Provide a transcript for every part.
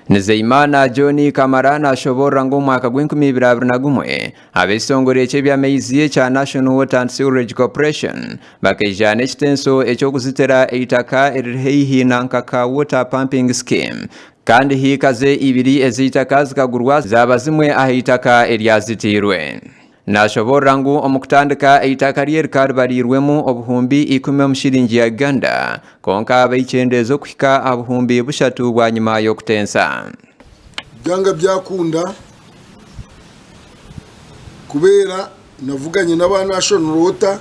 Nizeyimana John Kamara nashoboorora ngu omu mwaka gw'enkumi ibiri abiri na gumwe, ab'ekitongore ky'eby'amaizi ekya National Water and Sewerage Corporation bakaija n'ekitenso eky'okuzitira eitaka eriri haihi na Nkaka Water Pumping Scheme kandi hiika ze ibiri ez'eitaka zikagurwa zaaba zimwe aha itaka eryazitiirwe. Nashoboorora ngu omu kutandika eitaka rye rikaba ribariirwemu obuhumbi ikumi omu shiringi ya Uganda kwonka baikyendeeza okuhika aha buhumbi bushatu bwanyima y'okutensa. Byanga byakunda kubeera navuganye n'aba National Water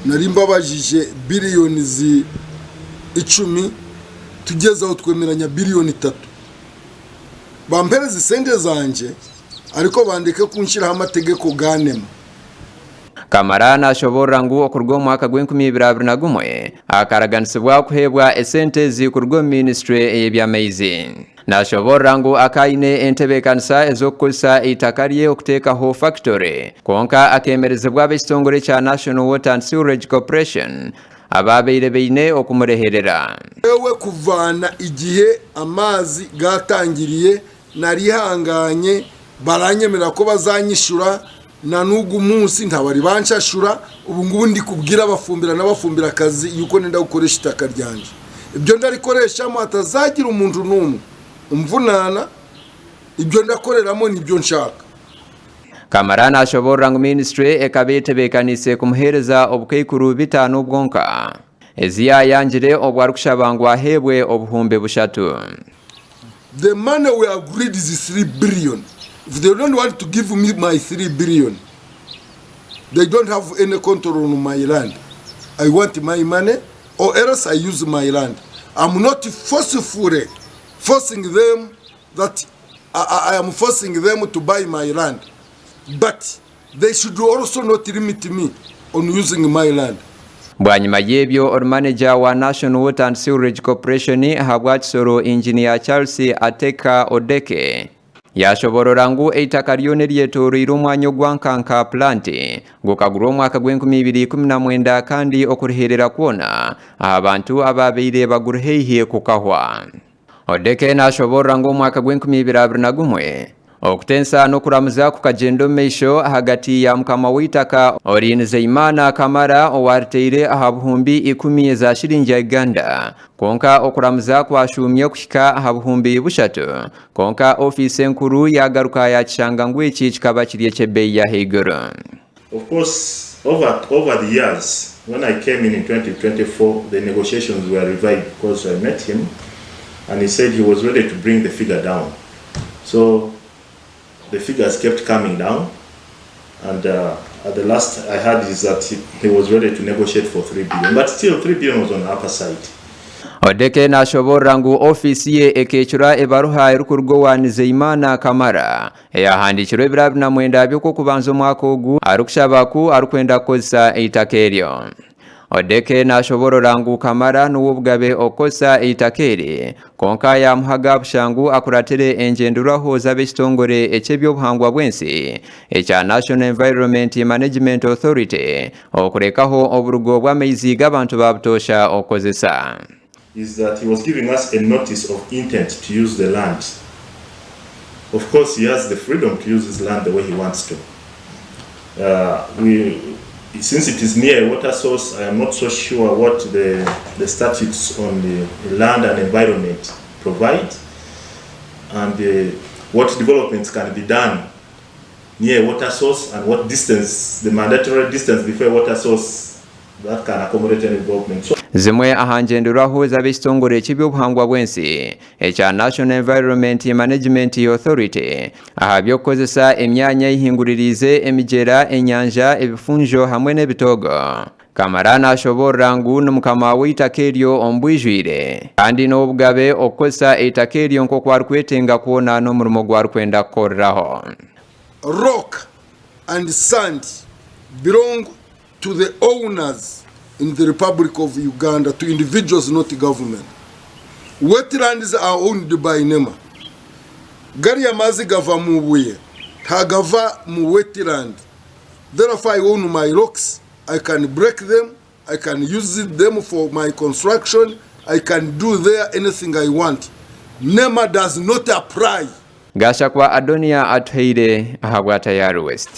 nari mbabajije billions icumi tugyezaho twemeranya billion itatu bampereze sente zangye ariko bandeke kunshiraho amategeko ganema. Kamara nashoboorora ngu okuruga omu mwaka gw'enkumi ibiri abiri na gumwe akaraganisibwa kuheebwa esente ezi kuruga omu minisitule ey'eby'amaizi. Nashoboorora ngu akaba aine entebeekanisa ez'okukozesa eitaka rye okuteekaho fakitore kwonka akeemerezibwa ab'ekitongore kya National Water and Sewerage Corporation abaabaire baine okumureherera. Nyowe kuvaana igihe amaazi gaatangiriye Narihanganye baranyemerera ko bazanyishura na n'ogu munsi ntabari banshashura, obu ngubu ndikubwira abafumbira n'abafumbirakazi yuko nenda kukoresha itaka ryangye. Ibyo ndarikoreshamu hatazagira omuntu n'omwe onvunaana, ibyo ndakoreramu nibyo nshaka. Kamara nashoboorora ngu minisiture ekaba etebeekaniise kumuheereza obukaikuru bitaano bwonka ezi yaayangire obwo arikushaba ngu aheebwe obuhumbi bushatu. The money we agreed is 3 billion if they don't want to give me my 3 billion they don't have any control on my land I want my money or else I use my land I'm not forcefully forcing them that I, I am forcing them to buy my land but They should also not limit me on using my land. Bwanyima y'ebyo, ori maneja wa National Water and Sewerage Corporation ahabwa Kisoro, Engineer Charles Ateka Odeke, yaashoboorora ngu eitaka ryona eryetooroire omwanya ogwa Nkanka Plant gukagurwa omwaka gw'enkumi ibiri ikumi na mwenda kandi okuriheerera kwona aha bantu abaabaire baguri haihi kukahwa. Odeke nashoboorora ngu omu mwaka gw'enkumi ibiri abiri na gumwe, okutensa n'okuramuza kukagyenda omu maisho ahagati ya mukama w'eitaka ori Nizeyimana Kamara owariteire aha buhumbi ikumi eza shiringi ya Uganda kwonka okuramuza kwashuumya okuhika aha buhumbi bushatu kwonka ofiisi enkuru yagaruka yakishanga ngu eki kikaba kiri eky'ebeeyi y'ahaiguru. Of course over over the years when I came in in 2024 the negotiations were revived because I met him and he said he was ready to bring the figure down so the figures kept coming down and uh, at the last I heard is that he, he was ready to negotiate for 3 billion but still 3 billion was on the upper side. Odeke nashoboorora ngu ofiisi ye ekeecura ebaruha erikuruga owa Nizeyimana Kamara Eyahandiikirwe ebiro abiri na mwenda by'Okw'okubanza omwaka ogu arikushaba ku arikwenda kukozesa eitaka eryo. Odeke nashoborora ngu Kamara n'ow'obugabe okukozesa eitaka eri kwonka yamuhaga busha ngu akuratire engyenderwaho z'ab'ekitongore eky'eby'obuhangwa bw'ensi ekya National Environment Management Authority okurekaho oburugo bw'amaizi g'abantu ba butoosha okukozesa. Is that he was giving us a notice of intent to use the land. Of course he has the freedom to use his land the way he wants to. Uh, we, since it is near a water source, I am not so sure what the, the statutes on the land and environment provide and uh, what developments can be done near a water source and what distance, the mandatory distance before a water source that can accommodate any development. So, Zimwe aha ngyenderwaho z'ab'ekitongore ky'eby'obuhangwa bw'ensi ekya National Environment Management Authority aha by'okukozesa emyanya ehinguririize emigyera, enyanja, ebifunjo hamwe n'ebitoogo. Kamara nashoboorora ngu ni mukama w'eitaka eryo omu bwijwire kandi n'ow'obugabe okukozesa eitaka eryo nk'oku arikwetenga kwona n'omurimo ogu arikwenda kukoreraho. Rock and sand belong to the owners in the Republic of Uganda, to individuals not government. Wetlands are owned by NEMA. Gariya mazi gava mu buye ntagava mu wetland. Therefore I own my rocks, I can break them, I can use them for my construction, I can do there anything I want. NEMA does not apply. Gashakwa Adonia Atuhaire ahabwa Tayari West.